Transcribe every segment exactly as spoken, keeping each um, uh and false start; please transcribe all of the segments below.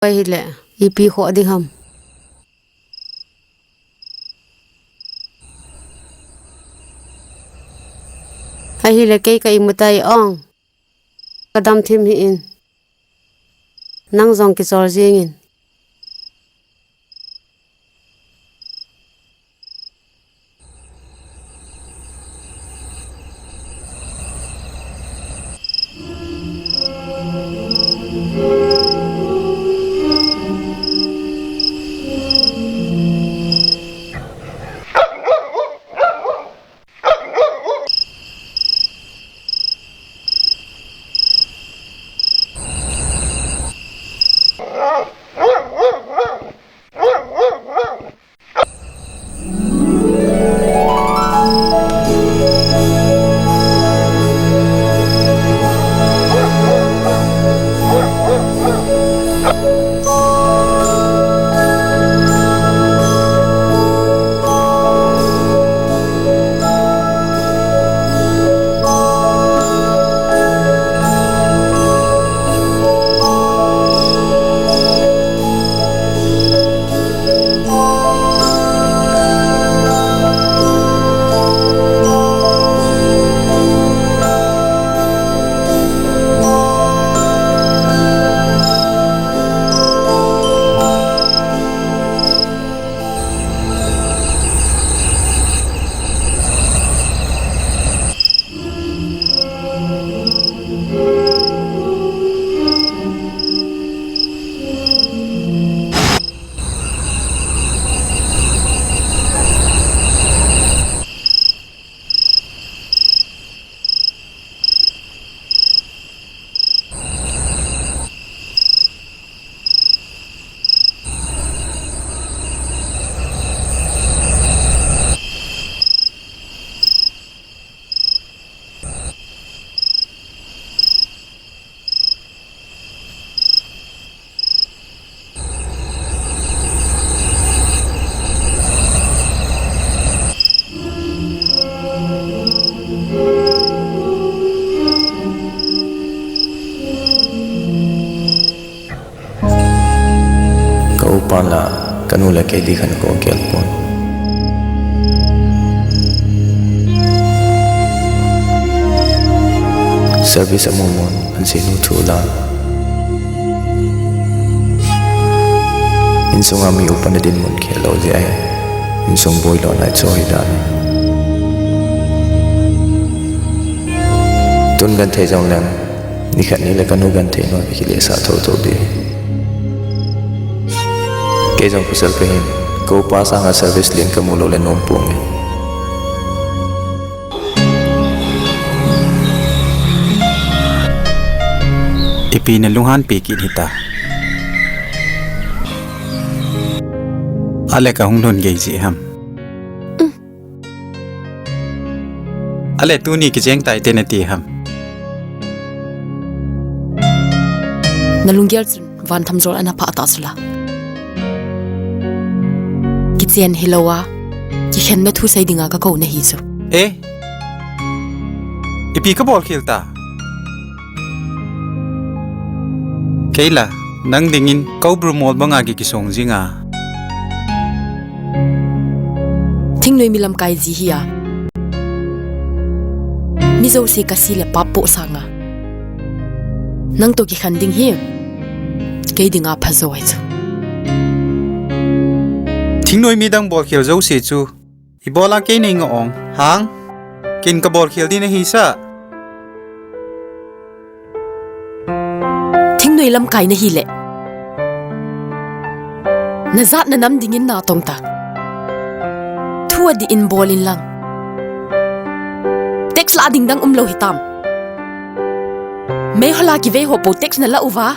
Pai hile, ipi khoh ding ham. Ahile kei ka imu tai ong. Ka dam thim hih in. Nang jong kichol jing in. Ka upa la, ka nu le kei ding khat ka gel pon. Service amu mun, an sinu thu la. Insunga mi upa na dinmun khel lou jeh ahi. Insung boi lou nai chu hi dan. Tun genthei jong leng. Nikhat nile ka nu genthei nom, i kilesah thotho ding. Kei jong pasal kahin, ka upa sanga service lien ka mu lou le nom ponge. Ipi na lunghan pi kit hita. Ale ka hung lhun gei ji ham. Ale tuni kicheng tai te nati ham. Na lunggel chun van tham jol ana pha ta sula. Kichen hilou a, kikhenna thu sei dinga ka kou na hi chu. Eh. Ipi ka bol khel ta. Kei la, nang dingin, ka upa mol banga ki kisong jinga. Thingnoi mi lamkai ji hi a. Mi jouse ka si le pap po sanga. Nang to kikhen ding hi. Kei dinga pha jo ahi chu. Thingnoi mi dang bol khel jouse chu. Ibola kei nei nga ong, hang? Ken ka bol khel din ahi sa. Thingnoi lamkai na hi le. Na jat na nam dingin na tong ta. Thu adih in bol in lang. Tax la ding dang um lou hitam. Meihola kivei ho po tax na la uva.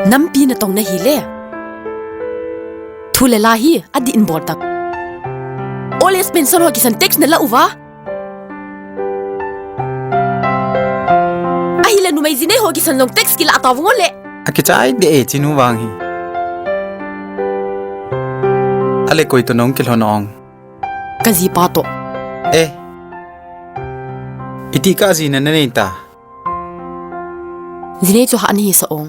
Nampi na tong na hi le. Thu le la hi, adih in bol tang. Old age pension ho kisan tax na la uva. Ahile numei jinei ho kisan jong tax kila ta vung le. Akichai de e chinu vang hi. Ale koi to nong kilhon ong. Ka jipa to. Eh. Iti ka jina na nei ta. Jinei chu ha ni sa ong.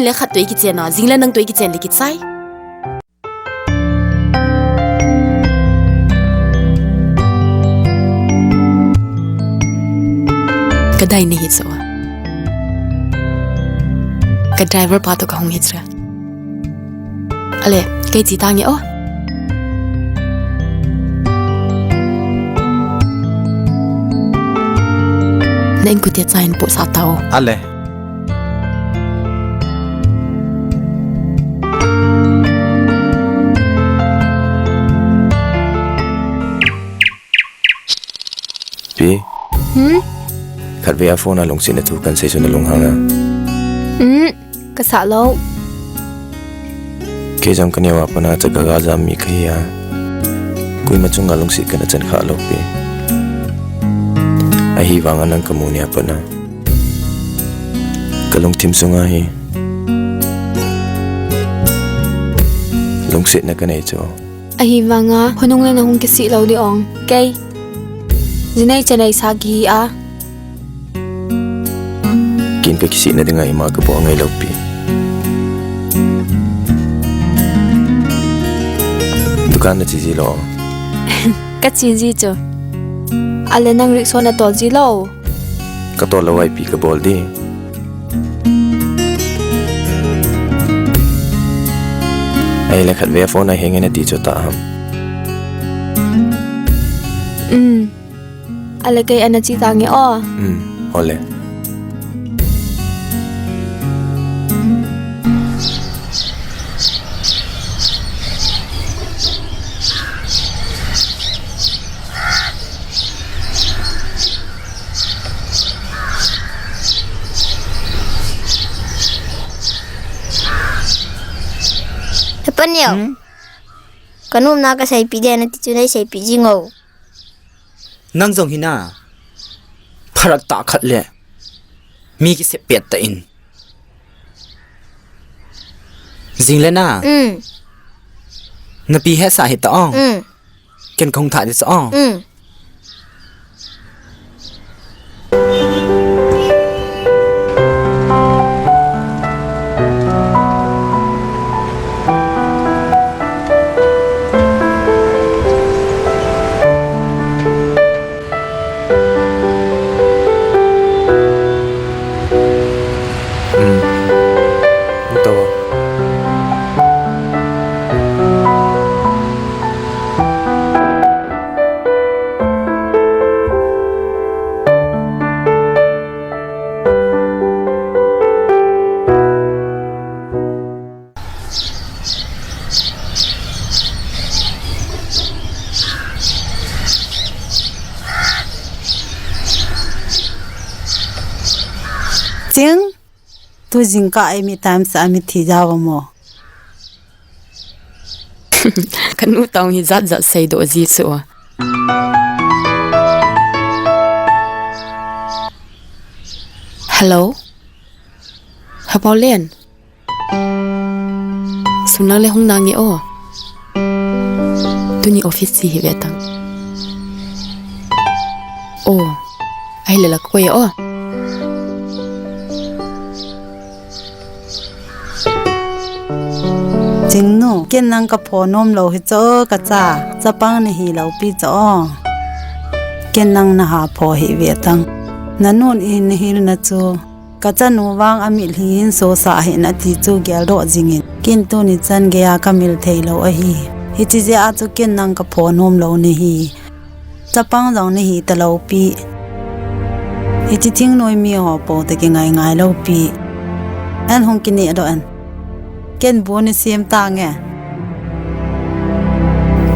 Le khat toh ikichen a, jing le nang toh ikichen le kichai. Kadai nahi chu. Ka driver pa toh kahung hi chu. Ale, kei che tange o. Na inkote cha in pohsah tao. Ale. Pi. Hmm? Khatvei a phone a lungsetna thu kahin sei chu nalunghang a. Hmm. Kasah lou. Kei jong kaneo a pat a chaga gajam mi kahi a. Koima chunga lungset kana chan kha lou pi. Ahivanga nang kamu ni a pat a, kalungthim sunga hi lungsetna kanei chu. Ahivanga khonung le nahung kisih lou ding ong. Kei jinei chanei sa kihi a. Ken kakisihna dinga ima kapo ngai lou pi. Dukan nache ji lou? Kache ji chu. Ale nang rickshaw natol ji lou? Katol lou a ipi kabol ding. Ahile khatvei a phone a henge nati chu ta ham. Um. Ale kei ana che tange o. Um, hole. Hepan yo. Hmm? Kanomna kaseipeh ding nati chu neiseipeh jing o. Nang jong hina. Pharat tah khat le. Mi kisep pet tah in. Jing le na. Um. Napi hesa hita ong. Um. Ken kahung thah ding chu ong. Um. Ching, tu jingkah eimi time sa ami thi jao mo. Kanu tong hi jat jat seidoh ji chu. Hello? Hapau Len? Sum lang le hung nange o. Tuni office che hih ve tang. O. Ahile la koi o. Chingnu, ken nang kapho nom lou hi chu kacha, chapang nahi lou pi chu o. Ken nang naha pho hih ve tang. Nanun in nahilna chu. Kachanu vang amitlhi hin sosa hih in ati chu geldoh jingin. Ken tuni chan geiya kamil thei lou ahi. Hiche jeh a chu ken nang kapho nom lou nahi. Chapang jong nahi talou pi. Hiche thingnoi mi ho pou toh kingai ngai lou pi. An hung kineh doh an. Ken bu nasem tange.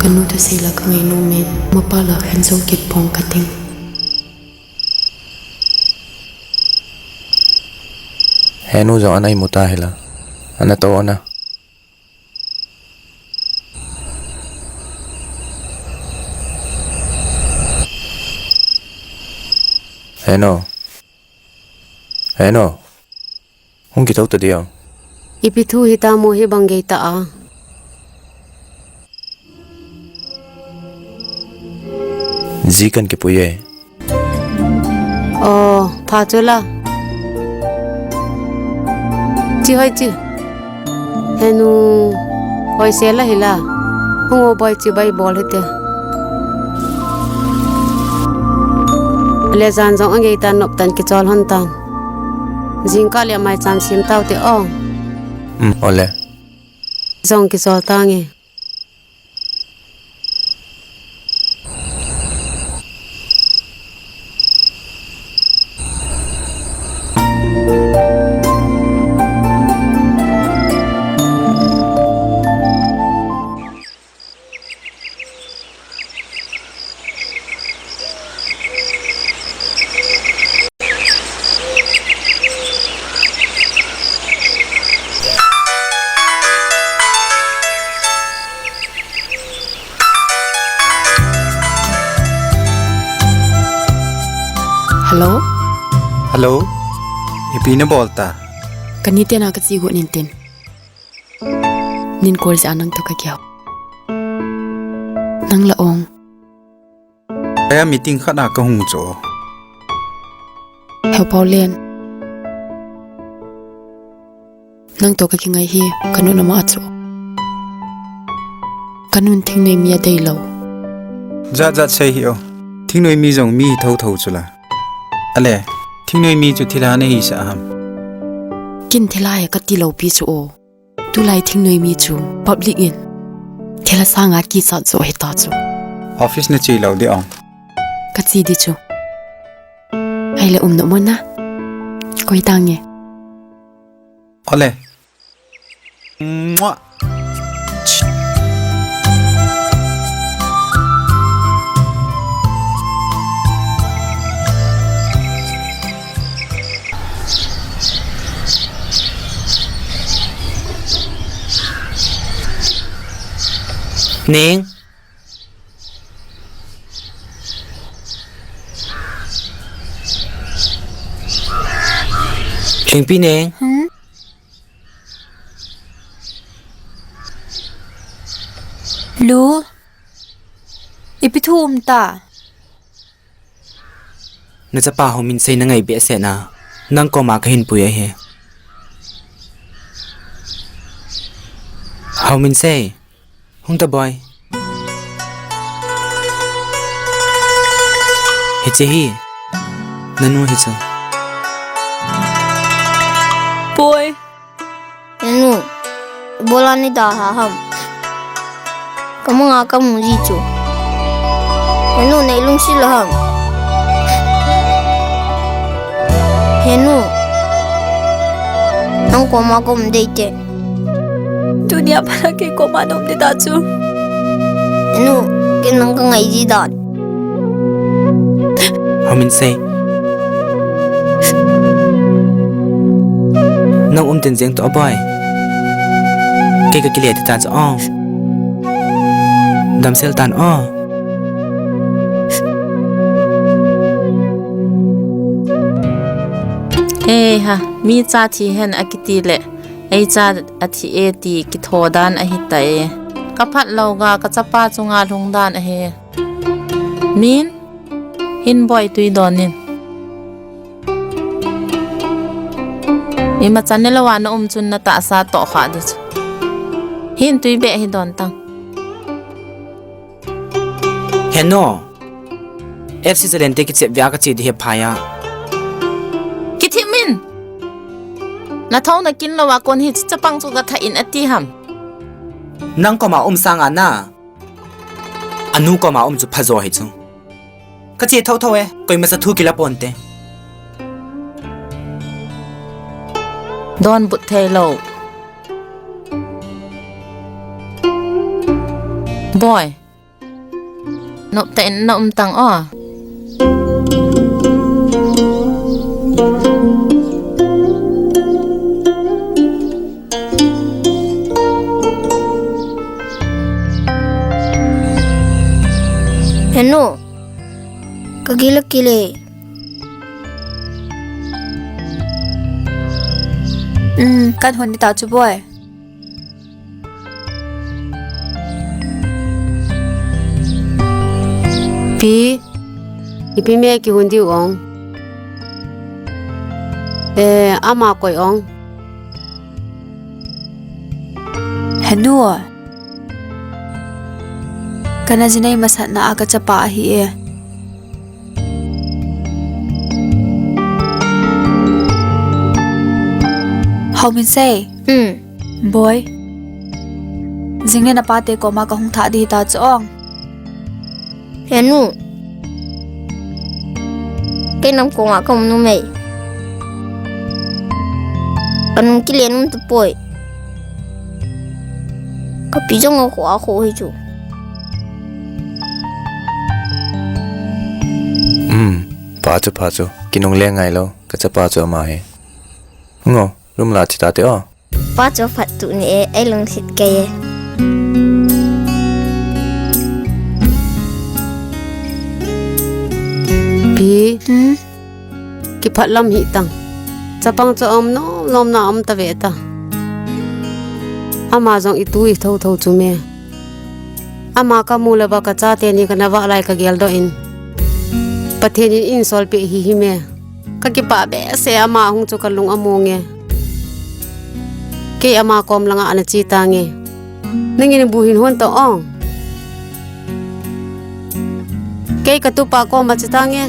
Kanu thusei la kangai nom e, mapa la khen jong kipong kating. Henu jong ana imu ta hila. Ana tou ana. Henu. Henu. Hung kithou ta dia. Ipi thu hita mo hibang gei ta a. Ji kan kipui e. O, pha chu la. Chi hoi chi. Henu, hoi se la hi la. Hung o boi chi bai bol hite. Le jan jong angei tan nop tan kichol hon tan. Jingkah le mai chan sim tau te o. Um, ole. Jong kichol tange. Hello? Hello? Ipi na bol ta? Kani tena kachi gu nin tin. Nin call ja nang to ka kiau. Nang la ong. Aya meeting khat a kahung cho. Heu Paulen. Nang to ka kingai hi, ka nun ama cho. Ka nun thingnoi mi a dei lo. Jat jat sei hi o. Thingnoi mi jong mi hi tho tho chu la. Ale, thingnoi mi chu thilha na hi sa ham. Kin thilha he ka ti lo pi chu o. Tulai thingnoi mi chu public in thilha sanga kichat jo hita chu. Office na che lo di ong. Ka chi di chu. Hai le um no mo na. Koi tange. Ole. Mua. Ning. Thingpi Ning. Hmm? Lu. Ipi thu um ta. Na chapa Hominsei na ngai behseh na, nang koma ka hin pui ahi. Hominsei, hung ta boi. Hiche hi, na nu hi chu. Boi. Henu, ibola nei dalha ham. Ka manga ka mu ji chu. Henu, nei lungset lou ham. Henu, nang koma ka um dei te. Tunia pat a kei koma na um ding ta chu. Henu, kei nang ka ngai ji dan. Hominsei. Nang um teng jeng toh a boi. Kei ka kile ding ta chu o. Damsel tan o. He ha, mi cha thi hen a kiti le. Ei cha a thi e ti kitho dan ahi tai. Ka phat lou ga ka chapa chunga lhung dan ahi. Min, hin boi tui don in. Ima chan ne lou a na um chun na tahsa toh kha di chu. Hin tui beh hi don tang. Henu. F C Zalente kichep via ka che di he phai a. Kithim in. Na thou na kin lou a kon hi chapang chu ka tha in ati ham. Nang koma um sanga na. Anu koma um chu phajo hi chu. Ka che thou thou e, koima sa thu kila ponte. Don but thei lou. Boi. Nop tah in na um tang o. Henu, ka gil a kile. Um, kan hon ding ta chu boi. Pi, ipi me kihon diu ong. Eh, ama koi ong. Henu. Kana jinei masatna a kachapa ahi e. Hau min sei. Hmm. Boy. Jingne napa te koma kahung thah ding hita chu ong. Henu. Kei nam koma ka um nu mei. Kanung kile num tu poi. Kapi jong a kho a kho hi chu. Hmm. Pha chu, pha chu. Kinungle ngai lou. Kachapa chu ama hi. Ngo, room la chita te o. Pa chu phat tu ni e, ei lungset kei e. Pi. Hmm? Kiphat lam hi tang. Chapang chu um nom nom na um ta ve ta. Ama jong i tu i tho tho chu me. Ama kamu le ba kachate ni kana vah lai kagel doh in. Pathen in eisolpeh hi hi me. Kakipah behseh, ama hung chu kalung among e. Kei ama kom langa ana che tange. Nangin bu hin hon to ong. Kei katupa koma che tange.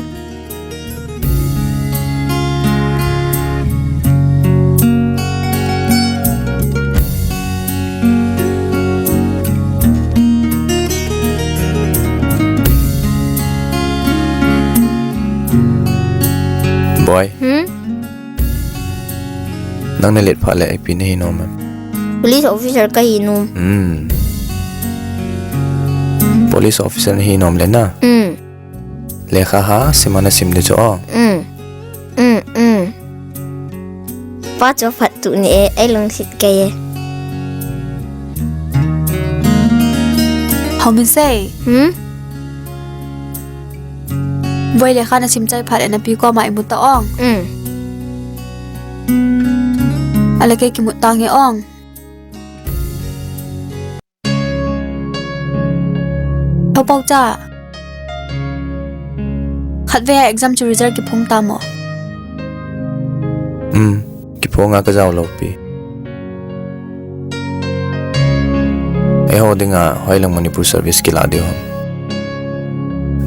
Boy. Hmm? Nang nalet phat le ipi nahi nom em? Police officer kahi nom. Hmm. Police officer nahi nom le na? Hmm. Lekha ha, sim a nasim ding chu o. Hmm. Hmm, hmm. Pa chu phat tu ni e, ei lungset kei e. Hau min sei. Hmm? Boy lekha nasim chai phat le napi koma imu ta ong. Hmm. Ale kei kimu tange ong. Pau pau cha. Khatvei a exam chu result kiphong ta mo? Hmm, kiphong a kajao lou pi. Eiho dinga hoilang Manipur service kila diu ham.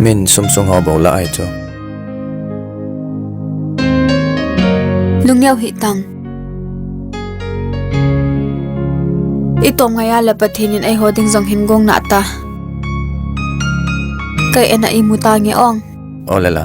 Min sum sung ho bou la ahi chu. Lungneo hih tang. I tom ngai a le Pathen in eiho ding jong hin gong nata. Kei en a imu tange ong. O le la.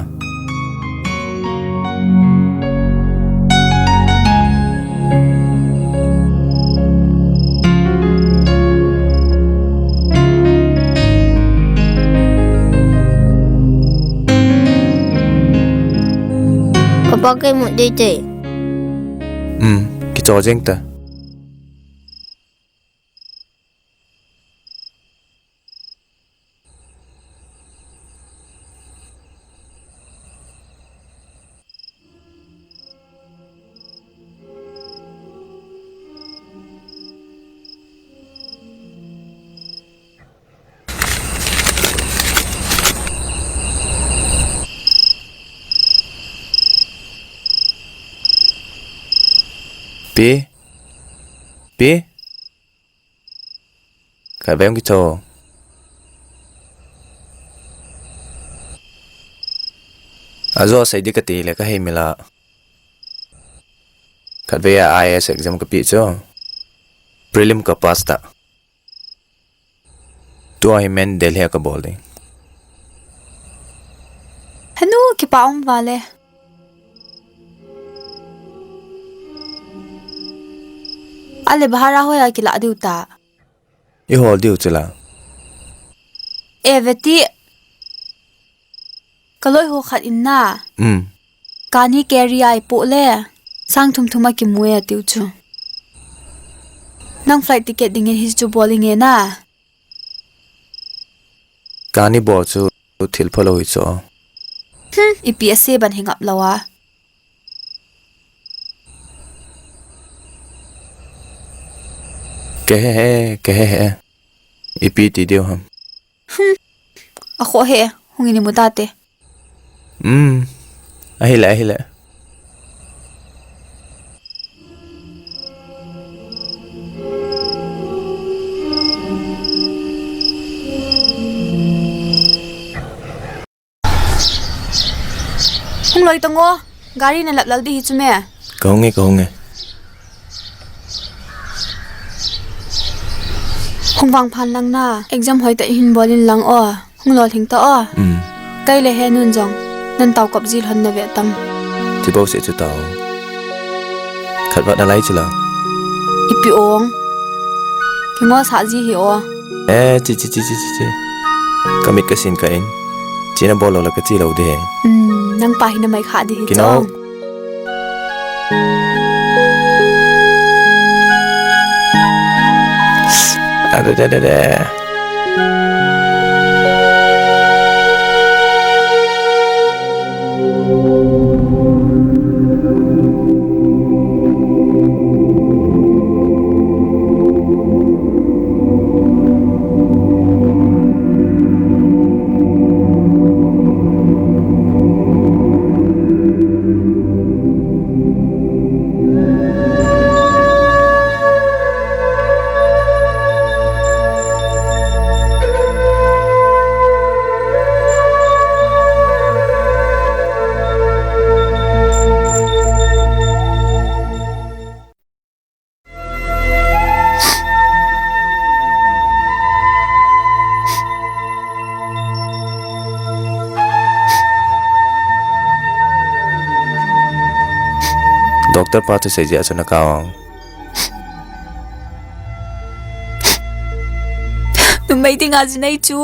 Papa kei mu teitei. Um, kicho jeng ta. Pi? Pi? Khatvei hung kicho. Ajo sei ding kati le kahei mila. Khatvei a I A S exam kape chu. Prelim ka pass ta. Tua hi main Delhi a kabol ding. Henu kipa um vale. Ale bhara hoiya kila diu ta. I hol diu chula. E veti. Kaloi ho khat in na. Um. Kani carry a ipoh le. Sang thum thum a kimu e atiu chu. Nang flight ticket dingin hichu bol inge na. Kani bol chu thil phalou hi chu. Hmm, ipi ase ban hi ngap lou a. Kahe he, kahe he. Ipi ti diu ham. Hmm. Akhoh he, hungin imu tate. Um. Ahile, ahile. Hoi tang o, gari na lap lal di hi chu me. Ka hung e, ka hung e. Hung vang phan lang na, exam hoi ta i hin bol in lang o. Hung lolhing ta o. Um. Kei le he nun jong, nan tao kop ji lhon na ve tang. Chi bou se chu tao. Khat vat na lai chu la. Ipi ong. Kingol sa ji hi o. Eh, chi, chi, chi. Ka mit ka sin ka in. Chi na bol lo la ka chi lo de. Um, nang pa hi na mai kha di hi. Kino. Chong. Ade, de, de, de. Doctor pa thu sei jeh a chu na kap ang. Numei dinga ji nei chu.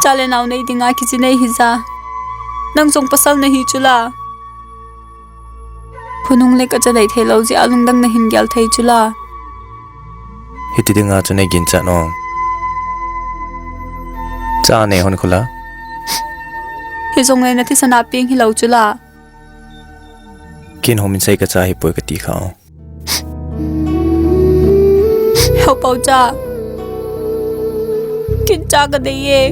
Cha le nao nei dinga kichi nei hi ja. Nang jong pasal na hi chu la. Khonung le ka cha dei thei lo jeh a lungdang na hin gel thei chu la. Hiti dinga chu nei ginchat nong. Cha nei hon khu la. Hi jong le na thisan a peng hi lo chu la. Kin hom in sei ka cha hi poi ka ti kha o. Heo Pau cha. Kin cha ka dei e.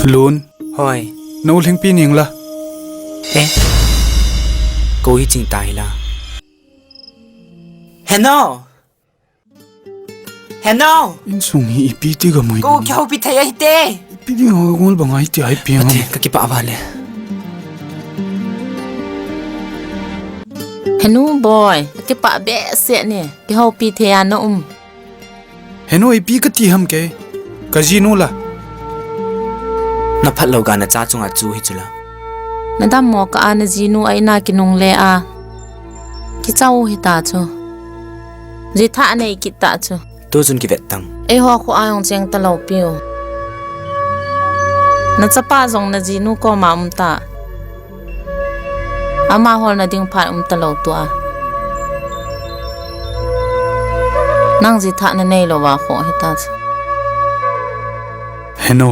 Lun. Hoi. Na u Lhingpi ning la. Eh. Ko hi ching ta hi la. Heno. Heno. Insung hi ipi ti ga mui. Ko kihoupi thei ahi te. Ipi ding ho ngol bang ai ti ai pi ngam. Ate, ka kipah a vale. Henu boy, ka kipah behseh ne. Kihoupi thei a na um. Henu ipi ka ti ham ke. Ka jinu la. Na phat lou ga na cha chunga chu hi chu la. Na dammo kah a na jinu a ina kinungle a. Kicha u hita chu. Jitha nei kit ta chu. Tu chun kivet tang. Eiho khu a jong cheng ta lou piu. Na chapa jong na jinu koma um ta. Ama holna ding phat um ta lou tua. Nang jitha na nei lou va kho hita chu. Heno.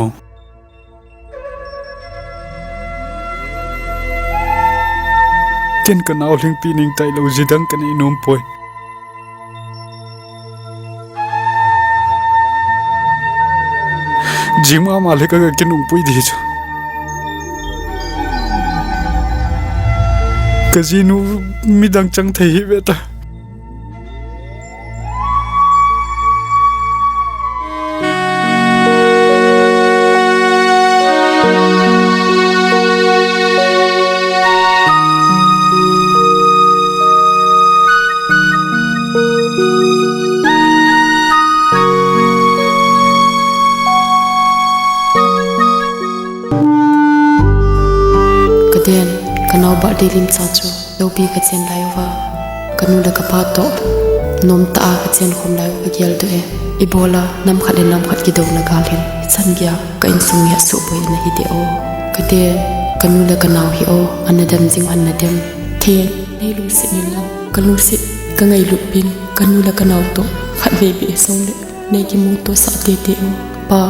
Ken ka nao Lhingpi ning tai lou jidang ka nei nom poi. Jing mama le ka, ka kinung pui di chu. Ka jinu midang chang thei hi ve ta. Ka den, ka nao birthday lim cha chu, loupi ka chen lai uva. Ka nu le ka pa toh, nomtah a ka chen khom lai u ka gel doh e. Ibola, nam khat le nam khat kidouna gal hin, ichan geiya, ka insung hi asuh boi na hi de o. Ka den, ka nu le ka nao hi o, ana dem jing u ana dem. Then, nei lungset in lang, ka lungset, ka ngailut pin, ka nu le ka nao toh, khatvei beh song le, nei kimu to sah tete o. Pa,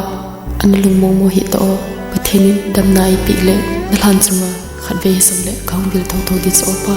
ana lungmong mo hih ta o, Pathen in damna eipeh le, nalhan chunga khatvei hijongle kahung vil thotho ding chu, O Pa.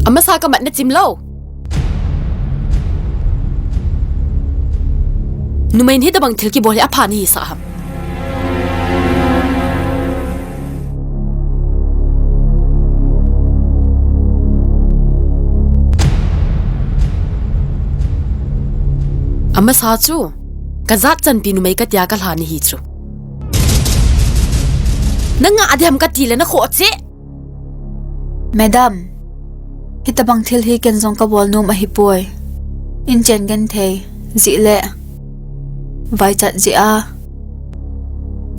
Amasa kamat nachim lou. Numei in hitabang thil kibol hi apha nahisah ham? Amasa chu, kajat chanpi numei katia kalha nahi chu. Nangah ding ham katile nakhoh cheh. Madam, hitabang thil hi ken jong kabol nom ahipoi. Inchen genthei jeh le vaichat jeh a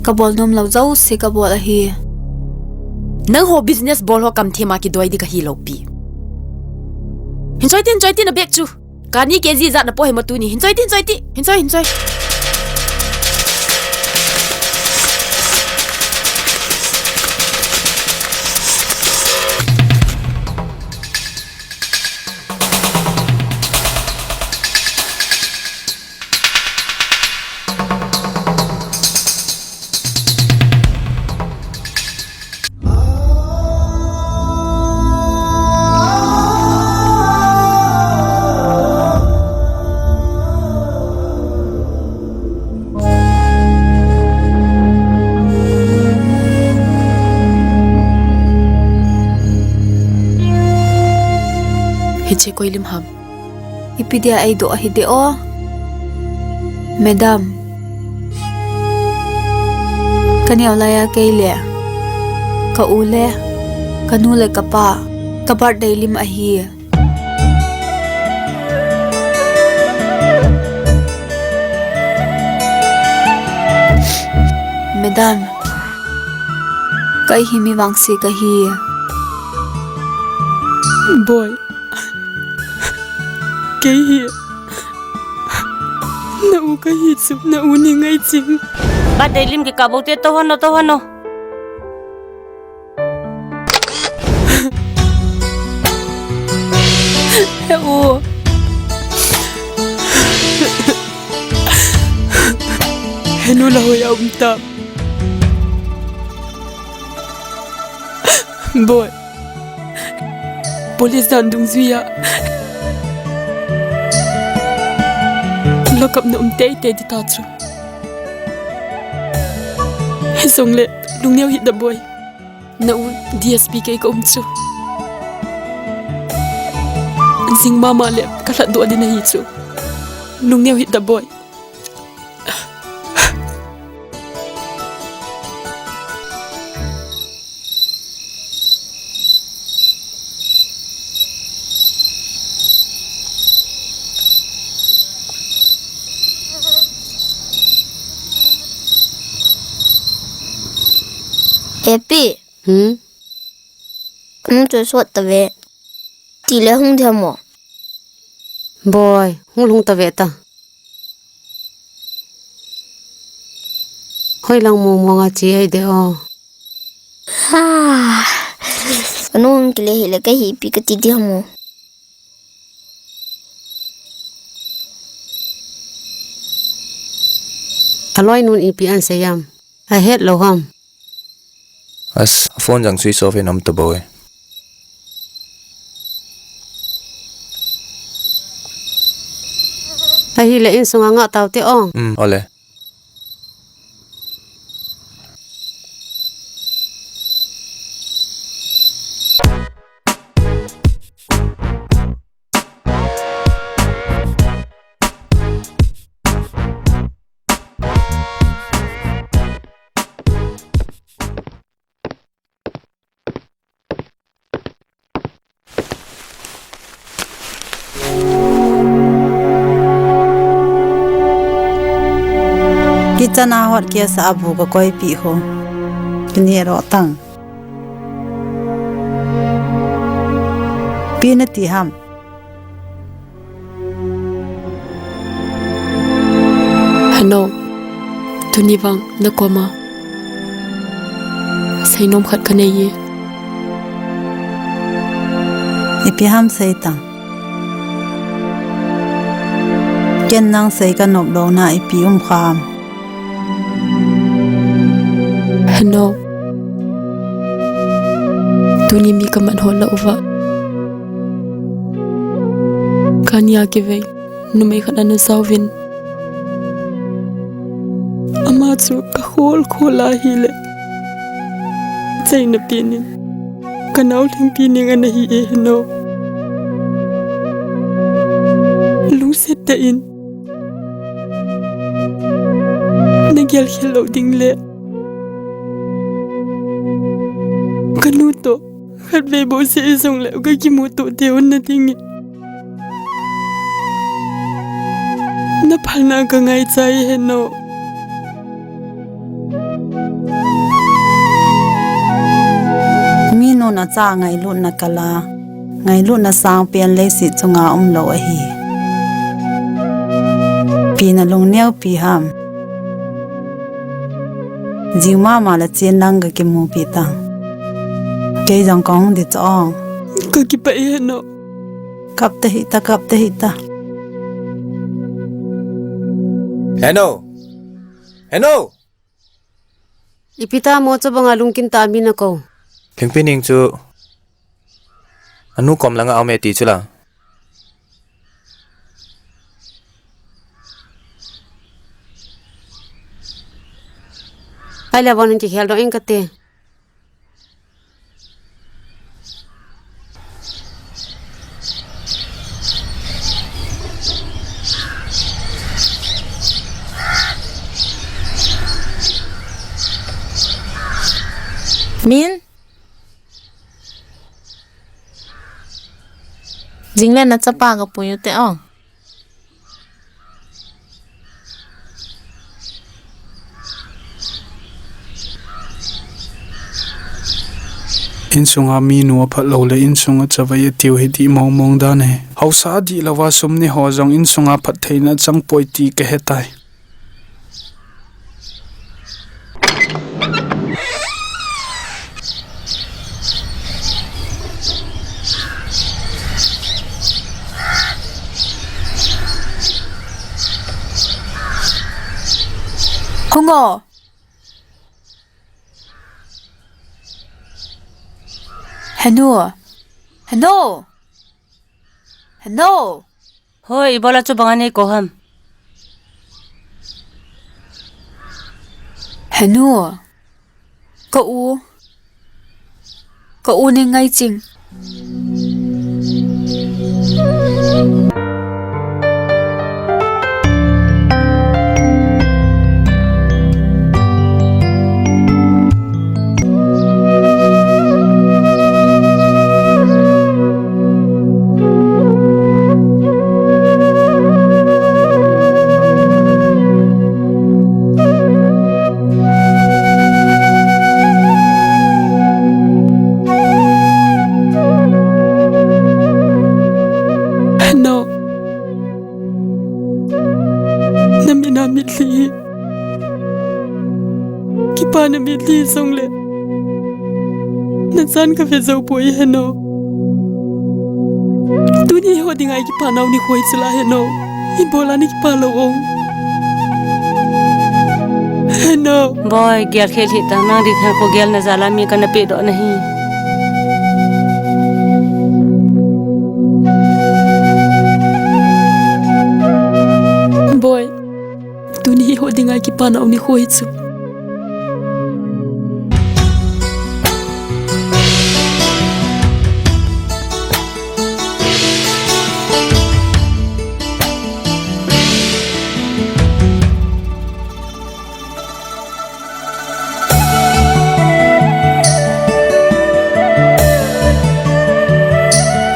kabol nom lou jouse kabol ahi. Nangho business bol ho kamthema kidoi ding kahilou pi. Hin choi tin, choi tin a bag chu. Kani kg jat napoi hima tuni. Hin choi tin, choi tin. Hin choi, hin choi. Hiche koi lim ham? Ipi dia eidoh ahi de o. Madam, kaneo laiya kei le ka u le ka nu le ka pa, ka birthday lim ahi. Madam, kei hi mi vangse kahi. Boi. Kei hi na u kahi chu, na u ni ngai ching. Birthday lim kikah bou te, tou hon o, tou hon o. He u. He nu la hoiya um tam. Boi. Police dan dungjuiya lock up na um teitei ding ta chu. Hijongle lungneo hih da boi. Na u D S P kei ka um chu. Jing mama le ka lhatdoh ding ahi chu. Lungneo hih da boi. Happy. Hmm? Hung choi sot tave. Tile hung ding ham o. Boi, hung lhung tave ta. Hoilang mong mong a che ahi de o. Ha. Kanu hung kile hile kahi ipi kati ding ham o. Aloinun ipi ahin sei ham? Ahet lou ham? As, a phone jong switch off in um ta bou e. Ahile insunga ngah taute o. Um, ole. Kitchen a hot case a bu ka koipeh ho. Kine ro tang. Ipi nati ham? Heno, tuni vang nakoma seinom khat kanei e. Ipi ham seitang. Ken nang sei kanop louna ipi um kham. Heno, tuni mi kamat hol uva, kania kivei numei khat ana jaovin. Ama chu kakhol khol ahile, chaina penin, kanao lhingpi ning ana hi e Heno. Lungset tah in nagel khel lou ding le, kanu toh khatvei bou seh jongle kakimuto tei un nading e. Naphalna kangaicha e Heno. Minun acha ngailutna kala, ngailutna sangpen leiset chunga umlou ahi. Ipi nalungneo pi ham. Jing mama la chen lang kakimupi tang. Kei jong kahung ding chu ong. Kakipah e Heno. Kap tahih ta, kap tahih ta. Heno! Heno! Ipi tamo chubanga lungkim tah a mi nakou? Lhingpi ning chu anu kom langa aume ti chula. Ahile von kikhel doh ing kate. Min? Jing le nachapa kapui ute o. Insunga minu aphat lou le insunga chavai atiu hi dih mong mong dan ahi. Haosa adih louva sum ne ho jong insunga phattheina achang poi ti kahetai. Hung o. Henu. Henu. Henu. Hoi, ibola chubanga neikou ham? Henu, ka u, ka u nei ngai ching. Henu, na mit a mitlhi hi, kipana mitlhi hi jongle, nachan kavet jou poi Henu. Tuni eiho dinga ikipa nau nikho hi chula Henu. Ibola nei kipa lou ong. Henu. Boi, gel khel hih tan, nang ding khat kho gelna jal a mi kana pehdoh nahi. Boi, tuni eiho dinga ikipa nau nikho hi chu.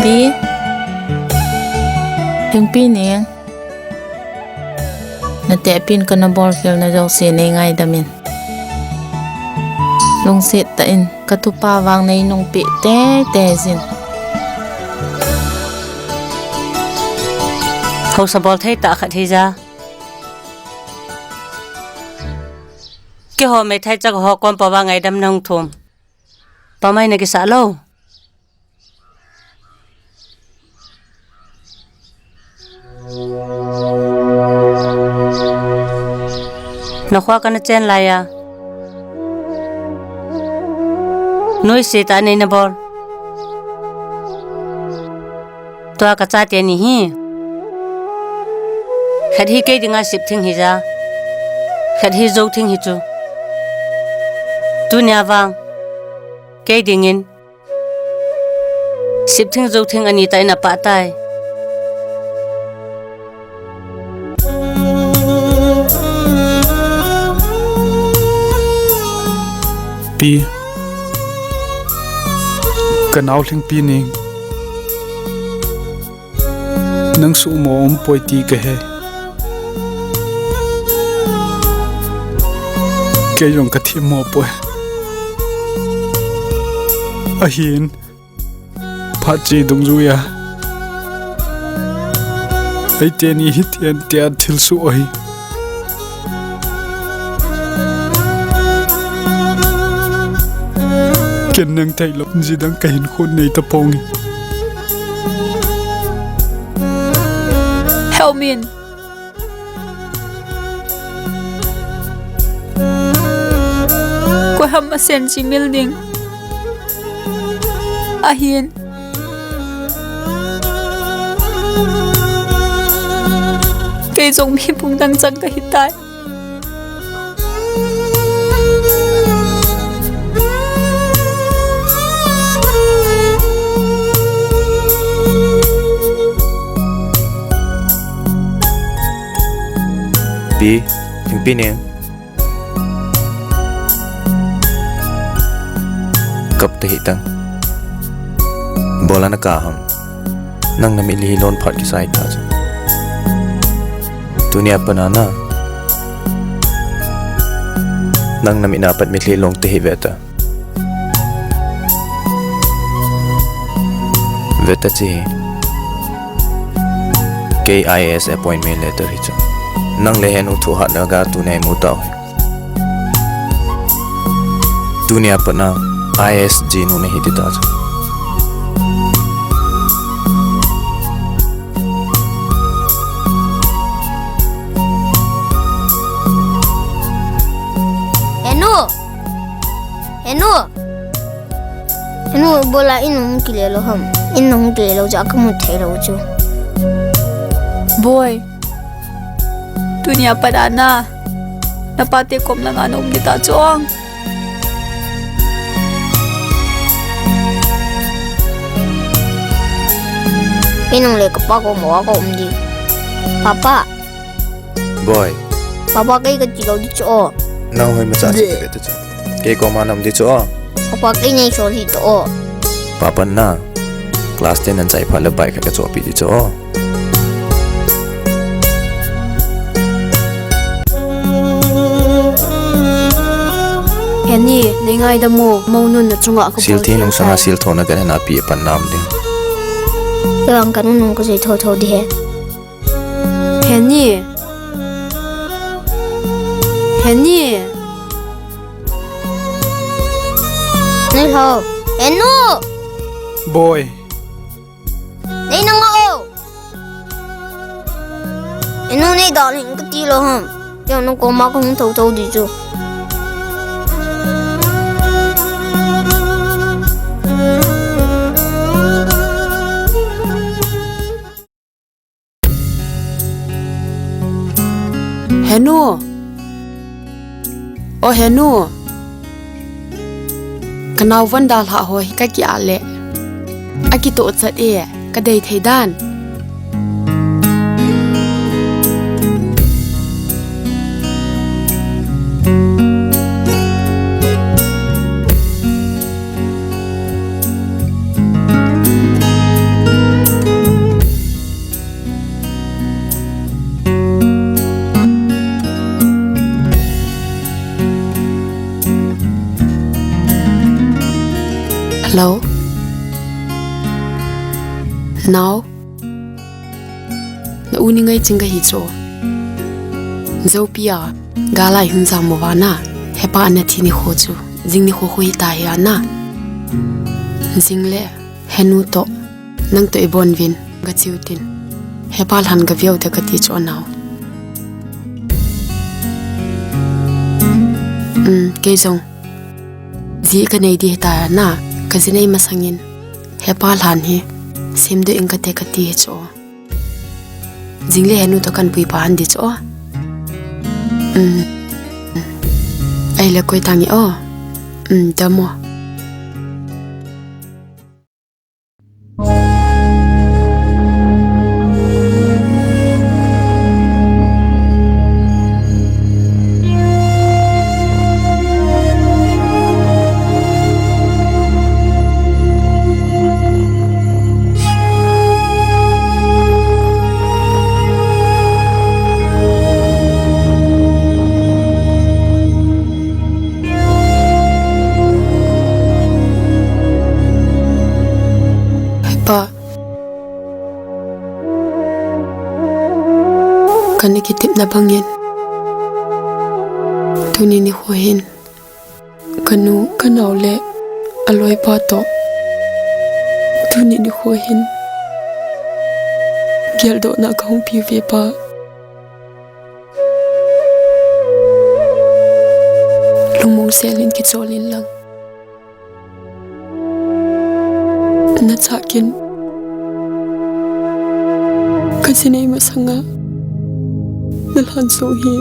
Pi, Lhingpi Ning. Natehpin kana bolkhelna jouse nei ngaidam in. Lungset tah in, ka tupa vang nei nungpeh teitei jin. Haosa bol thei tah khat hija. Keiho meithai chak ho kom pova ngaidam nahung thum. Pamai nakisah lou. Nakhoa kana chen laiya, noise tah nei nabol. Tua kachate ni hi. Khat hi kei dinga Sipthing hija. Khat hi Jouthing hichu. Tunia vang, kei dingin Sipthing Jouthing ani tah in apah tai. Pi, kanao Lhingpi ning. Nang suhmo umpoi ti kahe. Kei jong kathemmo poi. Ahin, phat che dungjuiya eite ni hitian tia thilsoh ahi. Ken nang theilou jidang kahinkhon nei taponge. Help me. Koiham asen jimil ding. Ahin, kei jong mi pung dang chang kahitai. Pi, Lhingpi ning. Kap tahih tang. Bol ana kap ham. Nang namitlhi lon phat kisai ta chu. Tunia pat a na, nang namit a pat mitlhi long tahih ve ta. Ve ta che. Kei I A S appointment letter hi chu. Nang le Henu thu hatna ga tunia imu tau hi. Tunia pat a I A S jinu nahi ti ta chu. Henu! Henu! Henu, bola in hung kile lou ham. In hung kile lou jeh a kamu thei lou chu. Boi. Tunia pat a na, napa te kom langa na um ding ta chu ong. Kei nang le kapa kom a ka um ding. Papa. Boi. Papa, kei kati lou ding chu o. Nang hoimacha chu kati chu. Kei kom a na um ding chu o. Papa, kei nei sol hih ta o. Papa na, class ten an chai phat le bike khat kachohpeh ding chu o. Heni, nei ngaidam o, mounun na chunga ka bol thei. Sil thi nung sanga sil thona ka hena pi pan nam ding. Kei vang ka nunung ka sei thotho ding he. Heni. Heni. Nei lhou. Henu. Boi. Nei nang o. Henu, nei dalhing kati lou ham. Kei nang koma kahung thotho ding chu. Henu. O Henu. Ka nao von dalha ho hi ka ki a le. A kitoh chat e, ka dei thei dan. Hello? Nao? Na U Ni Ngaiching kahi chu. Jopi a, gal a ihung jam uva na, hepa ana thi nikho chu, jing nikho khu hita hi ana. Jing le, henu toh, nang toh ibon uvin, kache u tin. Hepa Lhan kave u te kati chu anao. Um, kei jong. Ji kanei di hita na, kaji nei masangin. Hepa Lhan hi, semdoh ing kate kati hi chu. Jing le henu toh kan pui pa han di chu. Um. Ahile koi tange o. Um, damo. Hepa, kana kitepna bangin, tuni nikho hin, kanu, kanao le, aloipa toh, tuni nikho hin, geldohna kahung pe uve Pa. Lungmong sel in kichol in lang. Nachate kin kaji nei masanga, na Lhan song hi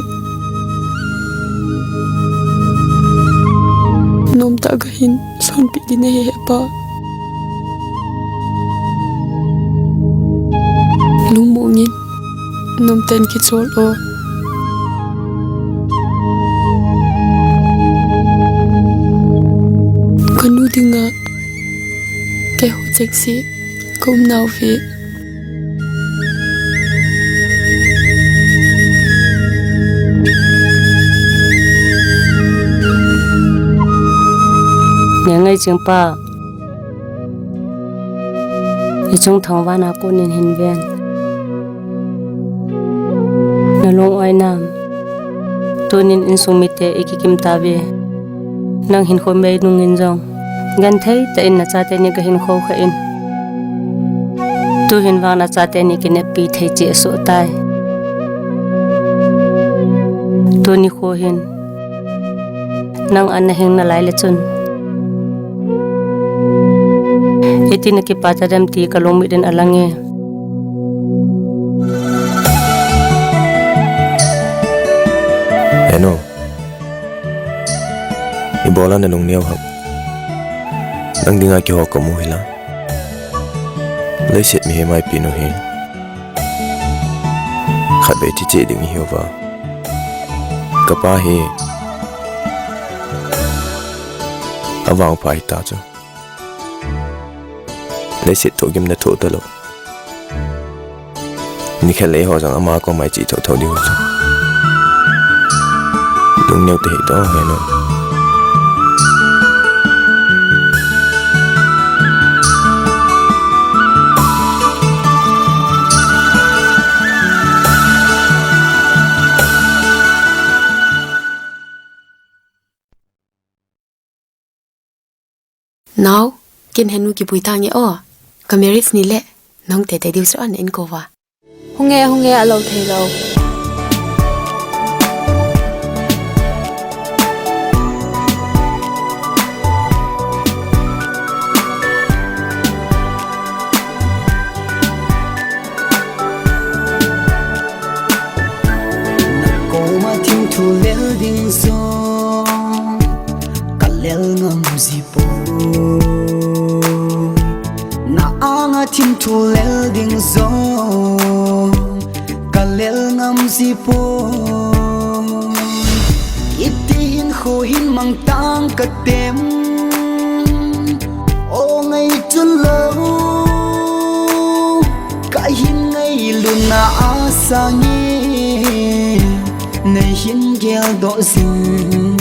nomtah kahin sonpeh ding ahi Hepa. Lungmong in, nomtah in kichol o. Kanu dinga keiho chengse kaum nauve. Ne Ngaiching pa, ichung thangvahna konin hin ven. Nalung oi nam? Tunin insung mite ikikim tauve. Nang hinkho mei nungin jong, genthei tah in nachate ni kahinkho kha in. Tuhin vang nachate ni kineppi thei cheh soh tai. Tuni nikho hin nang ana hing nalai le chun, iti nakipah tadem ti kalungmit in alang e. Henu, ibola nanung neo ham? Nang dinga keiho kamu hi la. Leiset mihem a ipi nu hi khatvei thi cheh ding ihiuva. Kapa hi avangpha hita chu. Leiset thohgimna thoh talou. Nikhat le eiho jong ama koma iche thotho diu chu. Lungneo tahih in, Henu. Nao, ken Henu kipui tange o. Ka marriage ni le, nahung teitei diu chu ana in kou va. Hung e, hung e, alou thei lou. Nakoma thim thu lel ding jong kalel ngam ji poi. Na anga thim thu lel ding jong kalel ngam ji poi. Iti hinkho hin mang tang katem, o ngaichun lou. Kahin ngailutna asange, neihin geldoh jing.